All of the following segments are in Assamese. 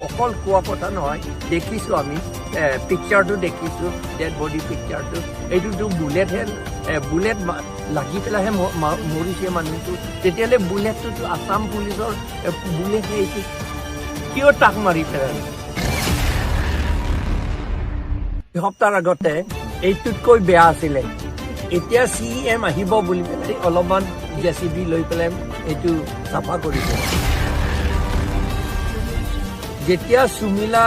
অকল কোৱা কথা নহয়, দেখিছোঁ আমি পিকচাৰটো দেখিছোঁ, ডেড বডি পিকচাৰটো। এইটোতো বুলেটহে, বুলেট লাগি পেলাইহে মৰিছে মানুহটো। তেতিয়াহ'লে বুলেটটোতো আছাম পুলিচৰ বুলেটহে, এইটো কিয় তাক মাৰি পেলালে? এসপ্তাহৰ আগতে এইটোতকৈ বেয়া আছিলে। এতিয়া চি এম আহিব বুলি পেলাই অলপমান জে চি বি লৈ পেলাই এইটো চাফা কৰিছে। যেতিয়া সুমিলা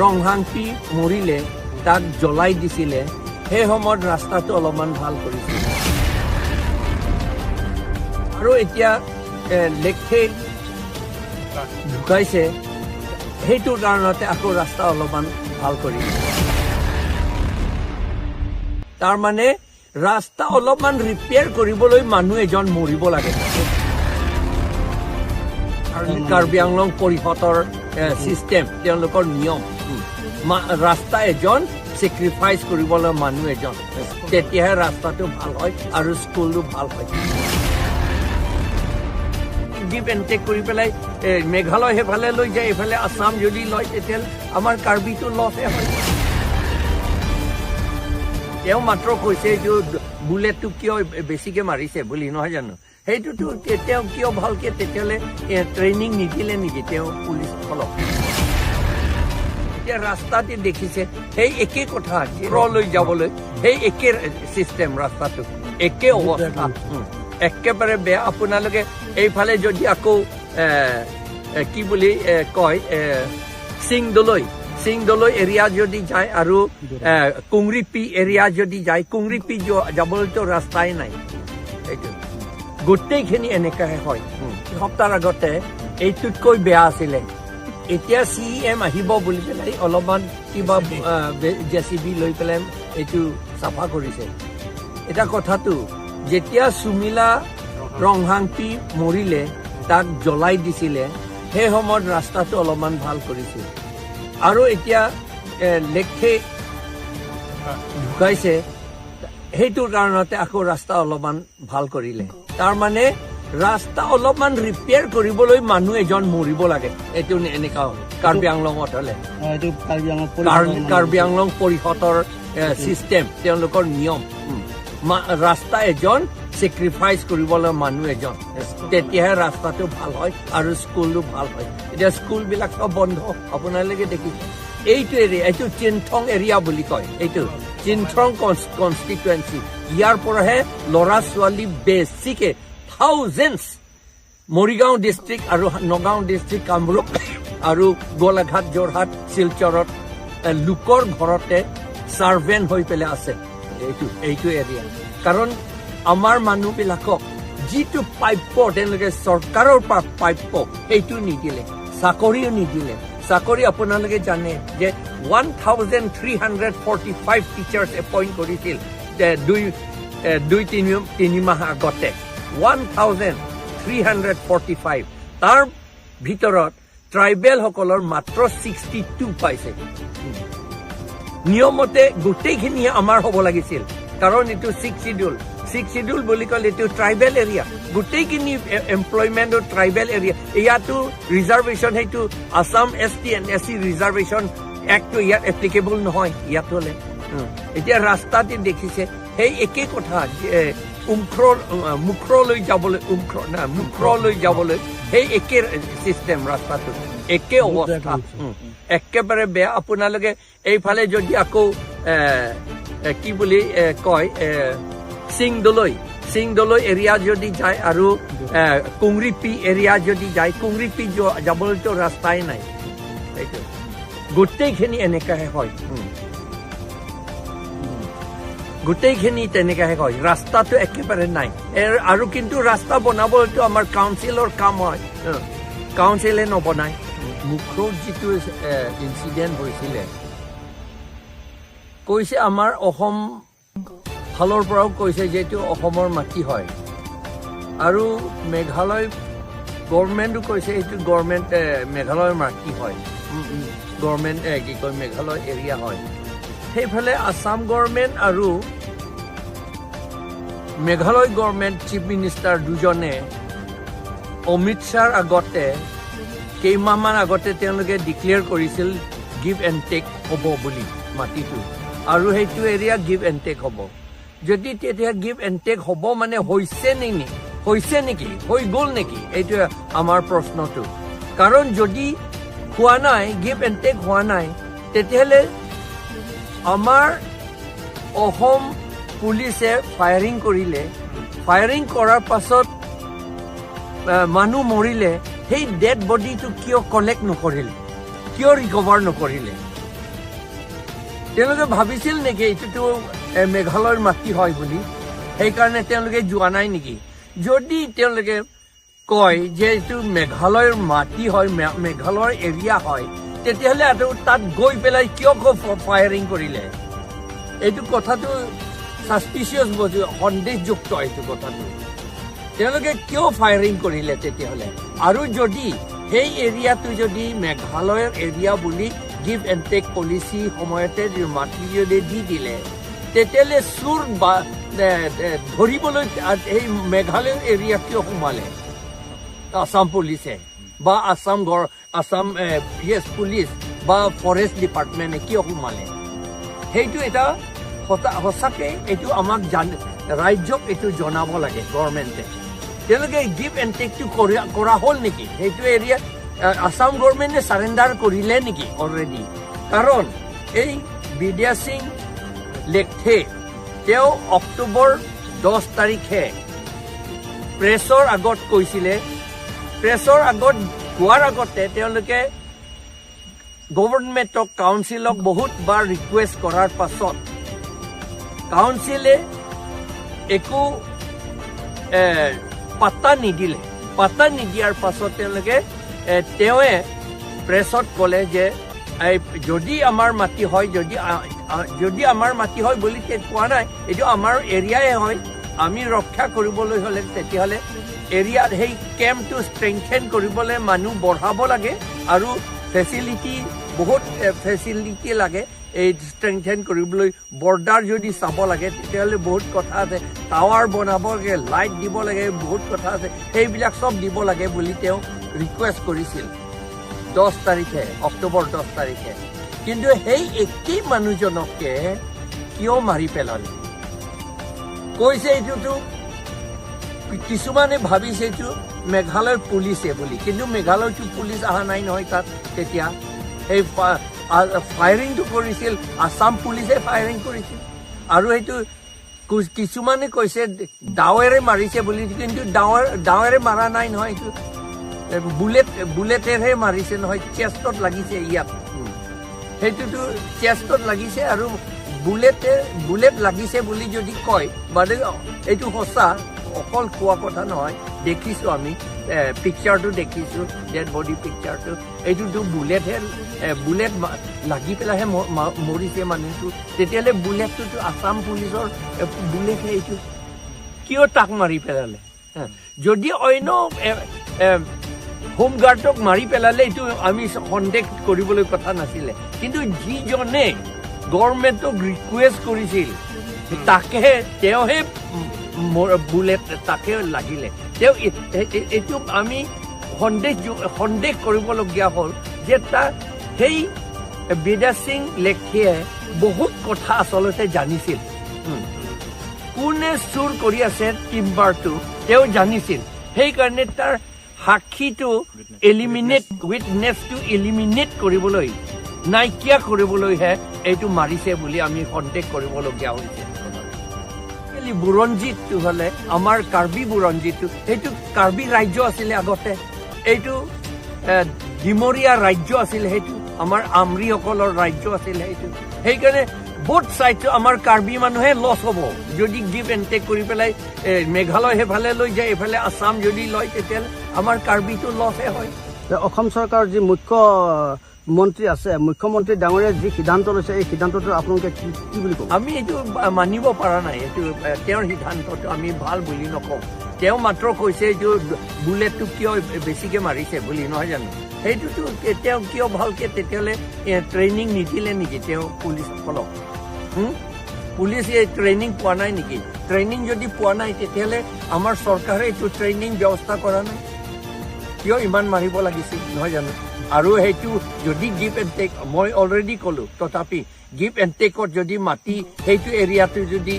ৰংহাংপি মৰিলে, তাক জ্বলাই দিছিলে, সেই সময়ত ৰাস্তাটো অলপমান ভাল কৰিছিল। আৰু এতিয়া লেখে ঢুকাইছে, সেইটোৰ কাৰণতে আকৌ ৰাস্তা অলপমান ভাল কৰিছে। তাৰমানে ৰাস্তা অলপমান ৰিপেয়াৰ কৰিবলৈ মানুহ এজন মৰিব লাগে। কাৰ্বি আংলং পৰিষদৰ চিষ্টেম, তেওঁলোকৰ নিয়ম, ৰাস্তা এজন চেক্ৰিফাইচ কৰিবলৈ মানুহ এজন, তেতিয়াহে ৰাস্তাটো ভাল হয় আৰু স্কুলটো ভাল হয়। গিভ এণ্ড টেক কৰি পেলাই মেঘালয় সেইফালে লৈ যায়, এইফালে আছাম যদি লয়, তেতিয়াহ'লে আমাৰ কাৰ্বিটো লছে হয়। তেওঁ মাত্ৰ কৈছে এইটো বুলেটটো কিয় বেছিকে মাৰিছে বুলি, নহয় জানো? সেইটোতো তেওঁ কিয় ভালকে তেতিয়াহ'লে ট্ৰেইনিং নিদিলে নেকি তেওঁ পুলিচসকলক? এতিয়া ৰাস্তাতে দেখিছে সেই একে কথা, লৈ যাবলৈ সেই একে চিষ্টেম, ৰাস্তাটো একে অৱস্থা, একেবাৰে বেয়া। আপোনালোকে এইফালে যদি আকৌ কি বুলি কয়, চিংদলৈ, চিংদলৈ এৰিয়া যদি যায় আৰু কুংৰিপি এৰিয়া যদি যায়, কুংৰিপি যাবলৈতো ৰাস্তাই নাই। এইটো গোটেইখিনি এনেকুৱাহে হয়। এসপ্তাহৰ আগতে এইটোতকৈ বেয়া আছিলে। এতিয়া চি এম আহিব বুলি পেলাই অলপমান কিবা জে চি বি লৈ পেলাই এইটো চাফা কৰিছে। এতিয়া কথাটো, যেতিয়া সুমিলা ৰংহাংপি মৰিলে, তাক জ্বলাই দিছিলে, সেই সময়ত ৰাস্তাটো অলপমান ভাল কৰিছিল। আৰু এতিয়া লেখে ঢুকাইছে, সেইটোৰ কাৰণতে আকৌ ৰাস্তা অলপমান ভাল কৰিলে। তাৰমানে ৰাস্তা অলপমান ৰিপেয়াৰ কৰিবলৈ মানুহ এজন মৰিব লাগে। এইটো এনেকুৱা কাৰ্বি আংলঙত হ'লে এইটো কাৰ্বি আংলং কাৰ্বি আংলং পৰিষদৰ চিষ্টেম, তেওঁলোকৰ নিয়ম, ৰাস্তা এজন চেক্ৰিফাইচ কৰিবলৈ মানুহ এজন, তেতিয়াহে ৰাস্তাটো ভাল হয় আৰু স্কুলটো ভাল হয়। এতিয়া স্কুলবিলাক চব বন্ধ, আপোনালোকে দেখিছে। এইটো এৰিয়া, এইটো চিনথং এৰিয়া বুলি কয়, এইটো চিনথং কনষ্টিটুৱেঞ্চি। ইয়াৰ পৰাহে ল'ৰা ছোৱালী বেছিকে থাউজেণ্ডছ মৰিগাঁও ডিষ্ট্ৰিক্ট আৰু নগাঁও ডিষ্ট্ৰিক্ট, কামৰূপ আৰু গোলাঘাট, যোৰহাট, শিলচৰত লোকৰ ঘৰতে চাৰ্ভেণ্ট হৈ পেলাই আছে এইটো এৰিয়া। কাৰণ আমাৰ মানুহবিলাকক যিটো প্ৰাপ্য তেওঁলোকে চৰকাৰৰ পৰা প্ৰাপ্য সেইটো নিদিলে, চাকৰিও নিদিলে। চাকৰি আপোনালোকে জানে যে 1345 teachers appoint কৰিছিল দুই তিনি মাহ আগতে, 1345। তাৰ ভিতৰত ট্ৰাইবেলসকলৰ মাত্ৰ 62 পাইছে। নিয়মতে গোটেইখিনি আমাৰ হ'ব লাগিছিল, কাৰণ এইটো ছিক্স চিডিউল। ছিক্স চিডিউল বুলি ক'লে এইটো ট্ৰাইবেল এৰিয়া, গোটেইখিনি এমপ্লয়মেণ্টৰ ট্ৰাইবেল এৰিয়া। ইয়াতো ৰিজাৰ্ভেশ্যন, সেইটো Assam ST and SC Reservation এক্টটো ইয়াত এপ্লিকেবল নহয় ইয়াত হ'লে। এতিয়া ৰাস্তাতে দেখিছে সেই একে কথা, উমখ্ৰ মুখ্ৰলৈ যাবলৈ, উমখ্ৰ না মুখ্ৰলৈ যাবলৈ সেই একে চিষ্টেম, ৰাস্তাটো একে অৱস্থা, একেবাৰে বেয়া। আপোনালোকে এইফালে যদি আকৌ কি বুলি কয়, চিংদলৈ, চিংদলৈ এৰিয়া যদি যায় আৰু কুংৰিপি এৰিয়া যদি যায়, কুংৰিপি যাবলৈতো ৰাস্তাই নাই। সেইটো গোটেইখিনি এনেকুৱাহে হয়। গোটেইখিনি তেনেকুৱাহে হয়, ৰাস্তাটো একেবাৰে নাই। আৰু কিন্তু ৰাস্তা বনাবলৈতো আমাৰ কাউন্সিলৰ কাম হয়, কাউন্সিলে নবনায়। মুখ্ৰত যিটো ইনচিডেণ্ট হৈছিলে, কৈছে আমাৰ অসম ফালৰ পৰাও কৈছে যে এইটো অসমৰ মাটি হয়, আৰু মেঘালয় গভৰ্ণমেণ্টো কৈছে এইটো গভৰ্ণমেণ্ট মেঘালয়ৰ মাটি হয়, গভৰ্ণমেণ্ট কি কয় মেঘালয় এৰিয়া হয়। সেইফালে আছাম গভৰ্ণমেণ্ট আৰু মেঘালয় গভৰ্ণমেণ্ট চিফ মিনিষ্টাৰ দুজনে অমিত শ্বাহৰ আগতে কেইমাহমান আগতে তেওঁলোকে ডিক্লেয়াৰ কৰিছিল গিভ এণ্ড টেক হ'ব বুলি মাটিটো, আৰু সেইটো এৰিয়া গিভ এণ্ড টেক হ'ব। যদি তেতিয়া গিভ এণ্ড টেক হ'ব মানে হৈছে নেকি, হৈছে নেকি, হৈ গ'ল নেকি, এইটোৱে আমাৰ প্ৰশ্নটো। কাৰণ যদি হোৱা নাই, গিভ এণ্ড টেক হোৱা নাই, তেতিয়াহ'লে আমাৰ অসম পুলিচে ফায়াৰিং কৰিলে, ফায়াৰিং কৰাৰ পাছত মানুহ মৰিলে, সেই ডেড বডিটো কিয় কালেক্ট নকৰিলে, কিয় ৰিকভাৰ নকৰিলে? তেওঁলোকে ভাবিছিল নেকি এইটোতো মেঘালয়ৰ মাটি হয় বুলি, সেইকাৰণে তেওঁলোকে যোৱা নাই নেকি? যদি তেওঁলোকে কয় যে এইটো মেঘালয়ৰ মাটি হয়, মেঘালয়ৰ এৰিয়া হয়, তেতিয়াহ'লে আৰু তাত গৈ পেলাই কিয় ফায়াৰিং কৰিলে? এইটো কথাটো ছাছপিচিয়াছ বস্তু, সন্দেহযুক্ত এইটো কথাটো। তেওঁলোকে কিয় ফায়াৰিং কৰিলে তেতিয়াহ'লে? আৰু যদি সেই এৰিয়াটো যদি মেঘালয়ৰ এৰিয়া বুলি গিভ এণ্ড টেক পলিচি সময়তে মাটি যদি দি দিলে, তেতিয়াহ'লে চোৰ বা ধৰিবলৈ সেই মেঘালয়ৰ এৰিয়া কিয় সোমালে আছাম পুলিচে বা আছাম গড় আছাম য়েছ পুলিচ বা ফৰেষ্ট ডিপাৰ্টমেণ্টে কিয় সোমালে? সেইটো এটা সঁচাকে এইটো আমাক ৰাজ্যক এইটো জনাব লাগে গভৰ্ণমেণ্টে। তেওঁলোকে গিভ এণ্ড টেকটো কৰা হ'ল নেকি? সেইটো এৰিয়া আছাম গভৰ্ণমেণ্টে চাৰেণ্ডাৰ কৰিলে নেকি অলৰেডি? কাৰণ এই বিদ্যা সিং লেখথে তেওঁ অক্টোবৰ 10 তাৰিখে প্ৰেছৰ আগত কৈছিলে, প্ৰেছৰ আগত কোৱাৰ আগতে তেওঁলোকে গভৰ্ণমেণ্টক, কাউন্সিলক বহুত বাৰ ৰিকুৱেষ্ট কৰাৰ পাছত কাউন্সিলে একো পাত্তা নিদিলে। পাত্তা নিদিয়াৰ পাছত তেওঁলোকে তেওঁৱে প্ৰেছত ক'লে যে এই যদি আমাৰ মাটি হয়, যদি আমাৰ মাটি হয় বুলি কোৱা নাই, এইটো আমাৰ এৰিয়াই হয়, আমি ৰক্ষা কৰিবলৈ হ'লে তেতিয়াহ'লে এৰিয়াত সেই কেম্পটো ষ্ট্ৰেংথেন কৰিবলৈ মানুহ বঢ়াব লাগে আৰু ফেচিলিটি, বহুত ফেচিলিটি লাগে এই ষ্ট্ৰেংথেন কৰিবলৈ। বৰ্ডাৰ যদি চাব লাগে তেতিয়াহ'লে বহুত কথা আছে, টাৱাৰ বনাব লাগে, লাইট দিব লাগে, বহুত কথা আছে, সেইবিলাক চব দিব লাগে বুলি তেওঁ ৰিকুৱেষ্ট কৰিছিল 10 তাৰিখে, অক্টোবৰ 10 তাৰিখে। কিন্তু সেই একেই মানুহজনকে কিয় মাৰি পেলালে? কৈছে এইটোতো কিছুমানে ভাবিছে এইটো মেঘালয়ৰ পুলিচে বুলি, কিন্তু মেঘালয়তো পুলিচ অহা নাই নহয় তাত। তেতিয়া সেই ফায়াৰিংটো কৰিছিল আছাম পুলিচে ফায়াৰিং কৰিছিল। আৰু সেইটো কিছুমানে কৈছে দাৱেৰে মাৰিছে বুলি, কিন্তু দাৱেৰে মাৰা নাই নহয়, এইটো বুলেটেৰে মাৰিছে নহয়, চেষ্টত লাগিছে ইয়াত, সেইটোতো চেষ্টত লাগিছে। আৰু বুলেট লাগিছে বুলি যদি কয়, মানে এইটো সঁচা, অকল কোৱা কথা নহয়, দেখিছোঁ আমি পিকচাৰটো দেখিছোঁ, ডেড বডি পিকচাৰটো, এইটোতো বুলেট লাগি পেলাইহে মৰিছে মানুহটো। তেতিয়াহ'লে বুলেটটোতো আছাম পুলিচৰ বুলেটহে, এইটো কিয় তাক মাৰি পেলালে? যদি অন্য হোমগাৰ্ডক মাৰি পেলালে এইটো আমি সন্দেহ কৰিবলৈ কথা নাছিলে, কিন্তু যিজনে গভৰ্ণমেণ্টক ৰিকুৱেষ্ট কৰিছিল তাকেহে, তেওঁহে বুলেট তাকে লাগিলে। তেওঁ এইটো আমি সন্দেহ কৰিবলগীয়া হ'ল যে তাৰ সেই বিদ্যা সিং লেখিয়ে বহুত কথা আচলতে জানিছিল। কোনে চুৰ কৰি আছে টিম্বাৰটো তেওঁ জানিছিল, সেইকাৰণে তাৰ সাক্ষীটো এলিমিনেট, উইটনেছটো এলিমিনেট কৰিবলৈ, নাইকিয়া কৰিবলৈহে এইটো মাৰিছে বুলি আমি সন্দেহ কৰিবলগীয়া হৈছে। বুৰঞ্জীটো হ'লে আমাৰ কাৰ্বি বুৰঞ্জীটো, সেইটো কাৰ্বি ৰাজ্য আছিলে আগতে, এইটো ডিমৰীয়া ৰাজ্য আছিলে, সেইটো আমাৰ আমৰিসকলৰ ৰাজ্য আছিলে সেইটো। সেইকাৰণে বহুত চাইডটো আমাৰ কাৰ্বি মানুহে লছ হ'ব যদি গিভ এণ্ড টেক কৰি পেলাই মেঘালয় সেইফালে লৈ যায়, এইফালে আছাম যদি লয়, তেতিয়াহ'লে আমাৰ কাৰ্বিটো লছহে হয়। অসম চৰকাৰৰ যি মুখ্য মন্ত্ৰী আছে, মুখ্যমন্ত্ৰী ডাঙৰীয়াই যি সিদ্ধান্ত লৈছে, এই সিদ্ধান্তটো আপোনালোকে কি বুলি ক'ব? আমি এইটো মানিব পৰা নাই, এইটো তেওঁৰ সিদ্ধান্তটো আমি ভাল বুলি নকওঁ। তেওঁ মাত্ৰ কৈছে এইটো বুলেটটো কিয় বেছিকে মাৰিছে বুলি, নহয় জানো? সেইটোতো তেওঁ কিয় ভালকে তেতিয়াহ'লে ট্ৰেইনিং নিদিলে নেকি তেওঁ পুলিচসকলক? পুলিচে ট্ৰেইনিং পোৱা নাই নেকি? ট্ৰেইনিং যদি পোৱা নাই তেতিয়াহ'লে আমাৰ চৰকাৰে এইটো ট্ৰেইনিং ব্যৱস্থা কৰা নাই। কিয় ইমান মাৰিব লাগিছিল, নহয় জানো? আৰু সেইটো যদি গিভ এণ্ড টেক, মই অলৰেডি ক'লোঁ, তথাপি গিভ এণ্ড টেকত যদি মাটি সেইটো এৰিয়াটো যদি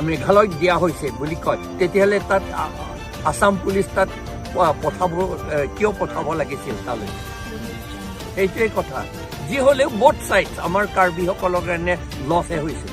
মেঘালয়ক দিয়া হৈছে বুলি কয়, তেতিয়াহ'লে তাত আছাম পুলিচ তাত পঠাব কিয় পঠাব লাগিছিল তালৈ? সেইটোৱে কথা। যি হ'লেও ব'থ ছাইডছ আমাৰ কাৰ্বিসকলৰ কাৰণে লছহে হৈছে।